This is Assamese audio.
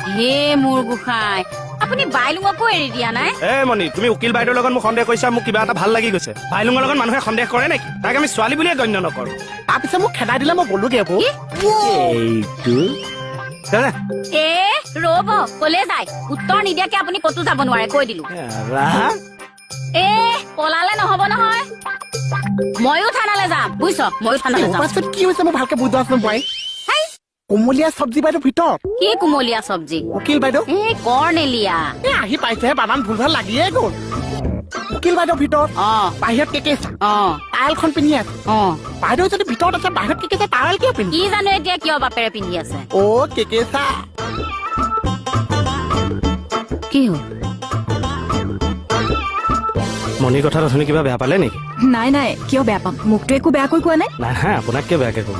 হে মোৰ গোসাঁই, আপুনি বাইলুঙকো এৰি দিয়া নাই? এ মণি, তুমি উকিল বাইদেউৰ লগত মোক সন্দেহ কৰিছা, মোক কিবা এটা ভাল লাগি গৈছে। বাইলুঙৰ লগত মানুহে সন্দেহ কৰে নেকি? তাক আমি ছোৱালী বুলিয়ে গণ্য নকৰো। তাৰপিছত মোক খেদাই দিলে, মই গ'লোগে। এইটো এ ৰ'ব, কলে যায়? উত্তৰ নিদিয়াকে আপুনি ক'তো যাব নোৱাৰে, কৈ দিলো। এ পলালে নহ'ব নহয়, ময়ো থানালৈ যাম, বুজিছ? ময়ো থানালৈ যাম। কি হৈছে মই ভালকে বুজোৱাচোন বোৱাৰী। কুমলীয়া চব্জি বাইদেউ ভিতৰত। কি কুমলীয়া চব্জি? উকিল বাইদেউ। এই কৰ্ণেলীয়া। এ আহি পাইছেহে, বানান ভুল ভাল লাগিয়ে গ'ল। উকিল বাইদেউ ভিতৰত, বাহিৰত কেকেচা টাৱেলখন পিন্ধি আছে। বাইদেউ যদি ভিতৰত আছে, বাহিৰত কেকেচা টাৱেল কিয় পিন্ধি? কি জানো এতিয়া কিয় বাপেৰে পিন্ধি আছে। অ কেকেচা। কি হ'ল? মণিৰ কথাত অথনি কিবা বেয়া পালে নেকি? নাই নাই, কিয় বেয়া পাম? মোকতো একো বেয়াকৈ কোৱা নাই। নাই নাই, আপোনাক কিয় বেয়াকে ক'ব?